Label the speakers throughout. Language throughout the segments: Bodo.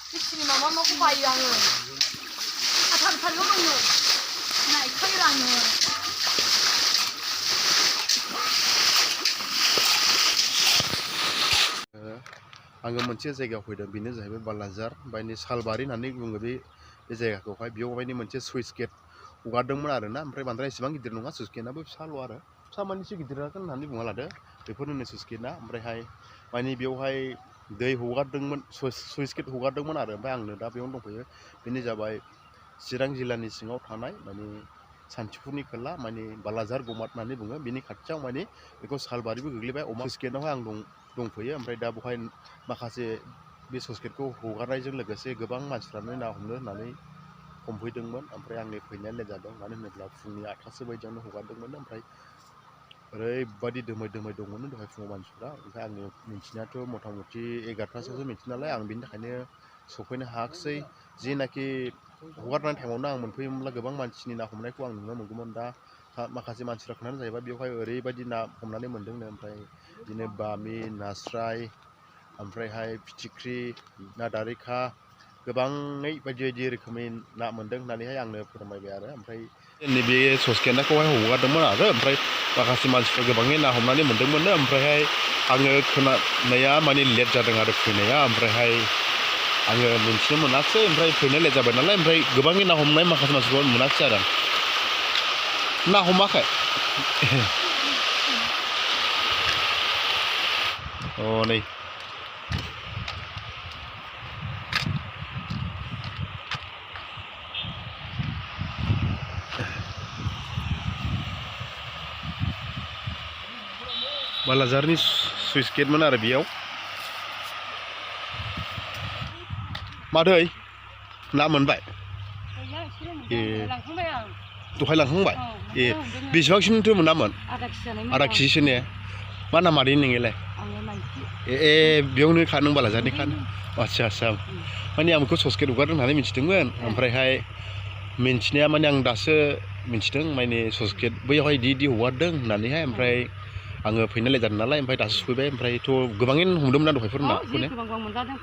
Speaker 1: बिसिनि माबा माखौ बायो आङो आथारथारल' दङ नायखायो आङो
Speaker 2: आङो मोनसे जायगायाव फैदों बेनो जाहैबाय बालाजार बायनि सालबारि होननानै बुङो बे जायगाखौहाय बेयाव माने मोनसे सुइस गेट हगारदोंमोन आरोना ओमफ्राय बांद्राय एसेबां गिदिर नङा सुइस गेटआबो फिसाल' आरो फिसा माने एसे गिदिर जागोन होननानै बुंना लादो बेफोरनो सुइस गेटआ ओमफ्रायहाय माने बेयावहाय दै हगारदोंमोन सुइस गेट हगारदोंमोन आरो ओमफ्राय आंनो दा बेयावनो दंफैयो बेनो जाबाय चिरां जिल्लानि सिङाव थानाय माने सान्थिफुरनि खोला माने बालाजार गमात होननानै बुङो बेनि खाथियाव माने बेखौ सालबारिबो गोग्लैबाय अमा सुइस गेटआवहाय आं दंफैयो ओमफ्राय दा बेवहाय माखासे बे सुइस गेटखौ हगारनायजों लोगोसे गोबां मानसिफ्रानो ना हमनो होननानै हमफैदोंमोन ओमफ्राय आंनि फैनाया लेट जादों मानो होनोब्ला फुंनि 8टासो बायदियावनो हगारदोंमोन ओमफ्राय ओरैबायदि दोमै दंमोन दहाय फुङाव मानसिफ्रा ओमफ्राय आंनि मिन्थिनायाथ' मथा मथि 11टासोसो मिन्थियो नालाय आं बेनि थाखायनो सफैनो हायाखिसै जिनाखि हगारनाय टाइमावनो आं मोनफैयोमोनब्ला गोबां मानसिनि ना हमनायखौ आं नुनो मोनगौमोन दा माखासे मानसिफ्रा खोन्थानो जाहैबाय बेवहाय ओरैबायदि ना हमनानै मोनदोंनो ओमफ्राय बिदिनो बामि नास्राय ओमफ्रायहाय फिथिख्रि ना दारिखा गोबाङै बायदि रोखोमनि ना मोन्दों होननानैहाय आंनो फोरमायबाय आरो ओमफ्राय नैबे सुइस गेटखौहाय हगारदोंमोन आरो ओमफ्राय माखासे मानसिफ्रा गोबाङै ना हमनानै मोन्दोंमोननो ओमफ्रायहाय आङो खोनानाया माने लेट जादों आरो फैनाया ओमफ्रायहाय आङो मिन्थिनो मोनाखिसै ओमफ्राय फैनो लेट जाबाय नालाय ओमफ्राय गोबाङै ना हमनाय माखासे मानसिखौ मोनाखिसै आरो ना हमाखै नै बालाजारनि सुइस गेटमोन आरो बेयाव मादै ना मोनबाय दहाय लांखांबाय बेसेबांसिमथो मोनामोन आधा केजिसो ने मा ना मादै नोंलाय बेयावनो नों बालाजारनि खा आच्छा माने आं बेखौ सुइस गेट हगारदों होननानै मिथिदोंमोन ओमफ्रायहाय मिन्थिनाया माने आं दासो मिन्थिदों माने सुइस गेट बैयावहाय इदि हगारदों होननानैहाय ओमफ्राय आङो फैनो लेट जादों नालाय ओमफ्राय दासो सफैबाय ओमफ्रायथ' गोबाङैनो हमदोंमोन ना दहायफोर नाखौ ने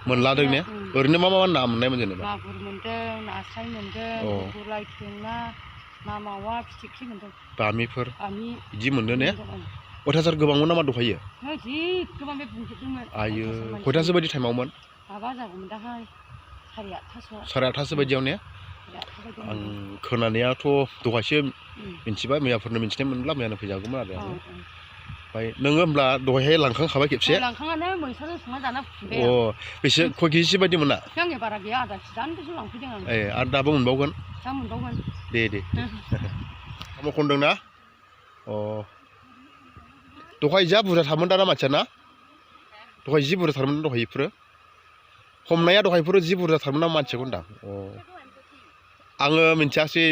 Speaker 2: मोनलादों ने ओरैनो मा ना मोननायमोन जेनेबा
Speaker 1: मागुर मोनदों नास्राय मोनदों गुरलाय थेंना ना मावा फिथिख्रि मोनदों
Speaker 2: बामिफोर बिदि मोनदों ने अयथासार गोबांमोन नामा दहायो
Speaker 1: जि गोबां बे बुंजोबदोंमोन
Speaker 2: आयो खयथासो बायदि टाइमावमोन
Speaker 1: माबा जागौमोन दाहाय 8:30
Speaker 2: साराय 8टासो बायदियाव ने आं खोनानायाथ' दहायसो मिन्थिबाय मैयाफोरनो मिन्थिनाय मोनब्ला मैयानो फैजागौमोन आरो ओमफ्राय नोङो होमब्ला दहायहाय लांखांखाबाय खेबसे
Speaker 1: लांखांनानै मैथाजों संना जाना फुंबाय
Speaker 2: बेसे खय केजिसो बायदि मोना
Speaker 1: आंनि बारा गैया आधा केजिसो लांफैदों आं
Speaker 2: आरो दाबो मोनबावगोन
Speaker 1: दा मोनबावगोन
Speaker 2: दे साम' खनदों ना दहाय जा बुरजा थारमोन दाना मानसिया ना दहाय जि बुरजा थारमोन दहायफोरो हमनाया दहायफोर जि बुरजा थारमोन ना मानसिखौ होनदां आङो मिन्थियासै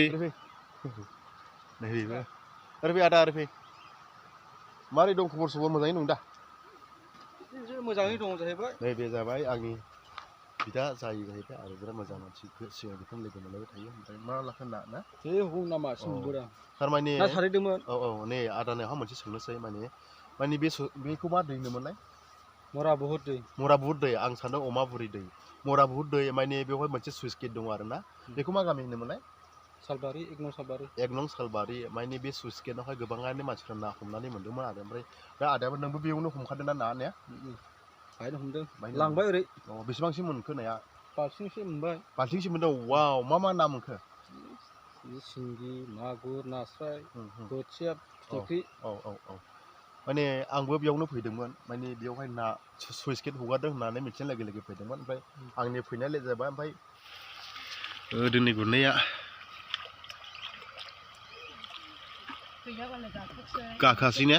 Speaker 2: ओरै आदा ओरै मारै दं खबर सबर मोजाङै दं दा
Speaker 3: मोजाङै दं जाहैबाय
Speaker 2: बे जाबाय आंनि बिदा जायो जाहैबाय आरो बिराद मोजां मानसि सिगां बेखौनो लोगो मोनलायबाय थायो ओमफ्राय मा लाखो ना
Speaker 3: जेबो नामा सोंबोरा
Speaker 2: थारमाने
Speaker 3: ना सारैदोंमोन
Speaker 2: नै आदानावहा मोनसे सोंनोसै माने बेखौ मा दै होनोमोनलाय
Speaker 3: मरा बुहुद
Speaker 2: दै आं सानदों अमा बुरि दै मरा बुहुद दै माने बेवहाय मोनसे सुइस गेट दं आरो ना बेखौ मा गामि होनोमोनलाय
Speaker 3: सालबारि
Speaker 2: एक नं सालबारि माने बे सुइस गेटआवहाय गोबाङानो मानसिफ्रा ना हमनानै मोन्दोंमोन आरो ओमफ्राय दा आदायाबो नोंबो बेयावनो हमखादों ना नाया
Speaker 3: बाहायनो हमदों लांबाय ओरै
Speaker 2: बेसेबांसिम मोनखो नाया
Speaker 3: बाल्थिंसे
Speaker 2: मोनदों वाव मा ना मोनखो
Speaker 3: सिंगि मागुर नास्राय बोथिया फिथिख्रि
Speaker 2: माने आंबो बेयावनो फैदोंमोन माने बेयावहाय ना सुइस गेट हगारदों होननानै मिथिनाय लोगो फैदोंमोन ओमफ्राय आंनि फैनाया लेट जाबाय ओमफ्राय दिनै गुरनाया गाखोआसै ने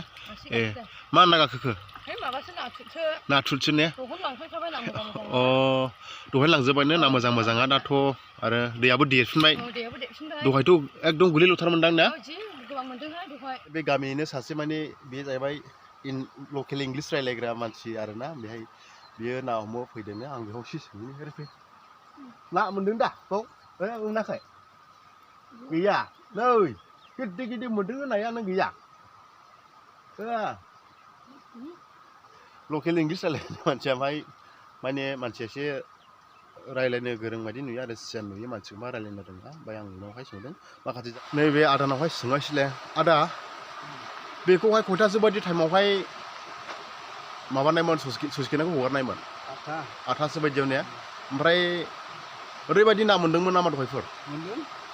Speaker 2: मा ना गाखोखो नाथुरसो ने दहाय लांजोब्बायनो ना मोजाङा दाथ' आरो दैयाबो देरफिनबाय दहायथ' एकदम गुलिल'थारमोनदां ना बे गामियैनो सासे माने बे जाहैबाय लकेल इंलिस रायलायग्रा मानसि आरोना बेहाय बियो ना हमनो फैदोंनो आं बेयाव एसे सोंनो फै ना मोनदों दा बाव मोनाखै गैया नै गिदिर मोनदों नाया नों गैया लकेल इंलिस रायलायग्रा मानसिया माने मानसिया एसे रायलायनो गोरों बायदि नुयो आरो सियान नुयो मानसिखौ मा रायलायनो रोङा ओमफ्राय आं नोंनावहाय सोंदों माखासे नैबे आदानावहाय सोंगासिनो आदा बेखौहाय खयथासो बायदि टाइमावहाय माबानायमोन सुइस गेटखौ हगारनायमोन 8थासो बायदियाव ने ओमफ्राय ओरैबायदि ना मोन्दोंमोन नामा दहायफोर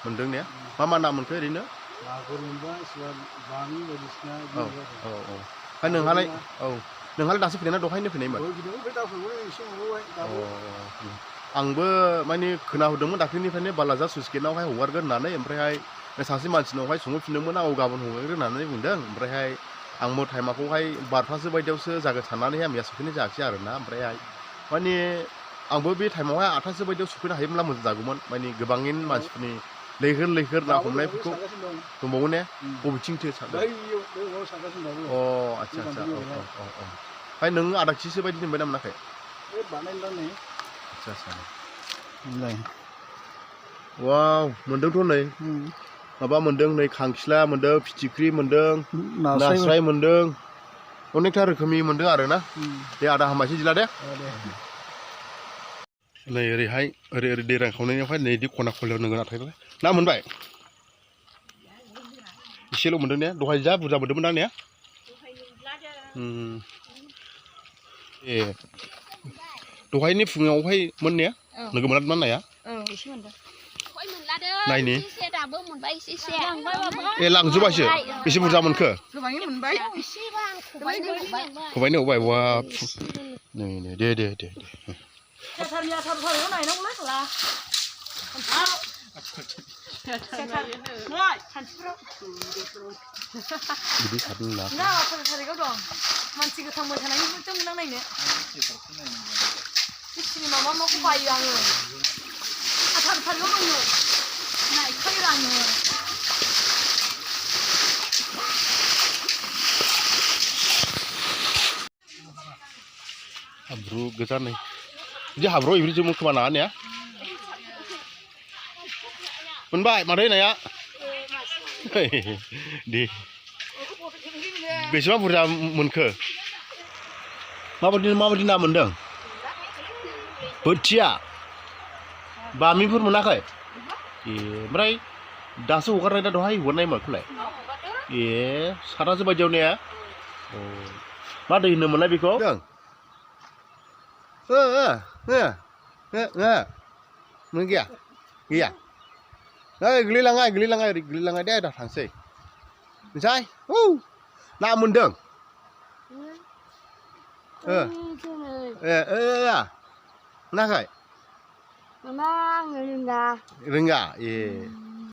Speaker 2: मोन्दों ने मा ना मोनखो ओरैनो
Speaker 3: मागुर मोनबाय सोरबा बामि बायदिसिना
Speaker 2: ओमफ्राय नोंहालाय नोंहालाय दासो फैनाय ना दहायनो फैनायमोन आंबो माने खोनाहोदोंमोन दाख्लैनिफ्रायनो बालाजार सुइस गेटआवहाय हगारगोन होननानै ओमफ्रायहाय सासे मानसिनावहाय सोंहरफिनदोंमोन आं गाबोन हगारगोन होननानै बुंदों ओमफ्रायहाय आंबो टाइमाखौहाय 12थासो बायदियावसो जागोन साननानैहाय आं सफैनाय जायाखिसै आरोना ओमफ्रायहाय माने आंबो बे टाइमावहाय 8थासो बायदियाव सफैनो हायोब्ला मोजां जागौमोन माने गोबाङैनो मानसिफोरनि लैहोर ना हमनायफोरखौ दंबावो ने बबेथिंथो सानदों अ आच्छा ओमफ्राय नों आधा केजिसो बायदि मोनबाय ना मोनाखै आच्छा वाव मोन्दोंथ' नै माबा मोन्दों नै खांखिला मोन्दों फिथिख्रि मोन्दों नास्राय मोन्दों अनेकथा रोखोमनि मोन्दों आरोना दे आदा हामबायसै दिला दे नै ओरैहाय ओरै दै रानखावनायावहाय नै बिदि खना खनायाव नोगोर नाथायबाय ना मोनबाय एसेल' मोन्दों ने दहाय जा बुरजा मोन्दोंमोन ना ने ए दहायनि फुङावहाय मोन ने लोगो मोनादोंमोन नाया
Speaker 1: एसे मोनदों
Speaker 2: नायनि
Speaker 1: दाबो मोनबाय एसे
Speaker 2: ए लांजोबायसो बेसे बुरजा मोनखो
Speaker 1: गोबाङै मोनबाय
Speaker 2: खबाइनो हबाय वा नै दे
Speaker 1: नायनांगौलै साला
Speaker 2: बिदि सारनो ना
Speaker 1: थारिखाव दं मानसि गोथां मोसानायनिफ्रायथ' मोनदां नायनो सिनेमा माखौ बायो आङो 18 थारिखाव दंनो नायखायो आङो
Speaker 2: हाब्रु गोजा नै बिदि हाब्रुआव इब्रिजों खोमा नाङा ने मोनबाय माथो नाया दे बेसेबां बुरजा मोनखो माबायदि ना मोन्दों बोथिया बामिफोर मोनाखै ए ओमफ्राय दासो हगारनाय दा दहाय हगारनायमोन खोलाय ए 7थासो बायदियाव ने मा दै होनोमोनलाय बेखौ मोन गैया गोलैलाङा दे दा थांसै मिसाय ना मोन्दों मोनाखै रोङा ए